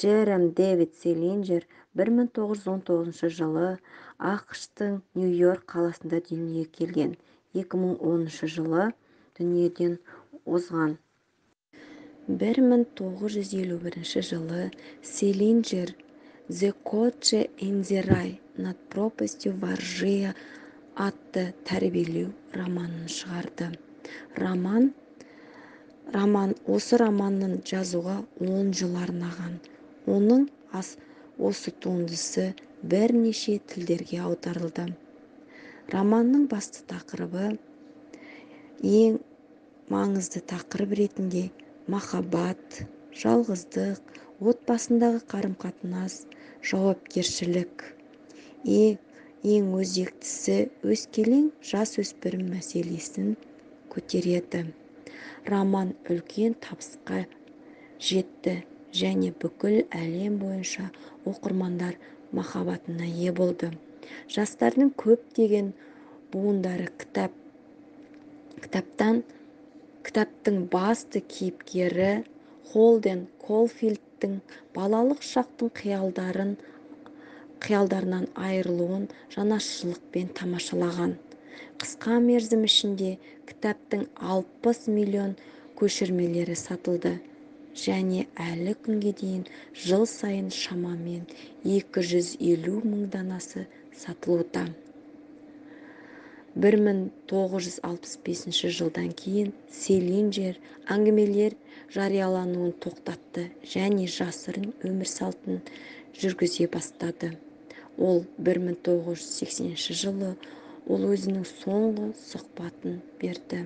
Джером Дэвид Селинджер 1919 жылы АҚШ-тың Нью-Йорк қаласында дүниеге келген, 2010 жылы дүниеден озған. 1951 жылы Селинджер «The Catcher in the Rye» «Над пропастью во ржи» атты тәрбиелеу романын шығарды. Роман осы романын жазуға 10 жыл арнаған. Оның осы туындысы бірнеше тілдерге аударылды. Романның басты тақырыбы, ең маңызды тақырып ретінде махаббат, жалғыздық, отбасындағы қарым-қатынас, жауапкершілік. Ең өзектісі өскелең жасөспірім мәселесін көтереді. Роман үлкен табысқа жетті және бүкіл әлем бойынша оқырмандар махаббатына ие болды. Жастардың көптеген буындары кітаптың басты кейіпкері Холден Колфилдтің балалық шақтың қиялдарынан айырылуын жанашырлықпен тамашалаған. Қысқа мерзім ішінде кітаптың 60 миллион көшірмелері сатылды және әлі күнге дейін жыл сайын шамамен 250 мың данасы сатылуда. 1965 жылдан кейін Селинджер әңгімелер жариялануын тоқтатты және жасырын өмір салтын жүргізе бастады. Ол 1980 жылы ол өзінің соңғы сұхбатын берді.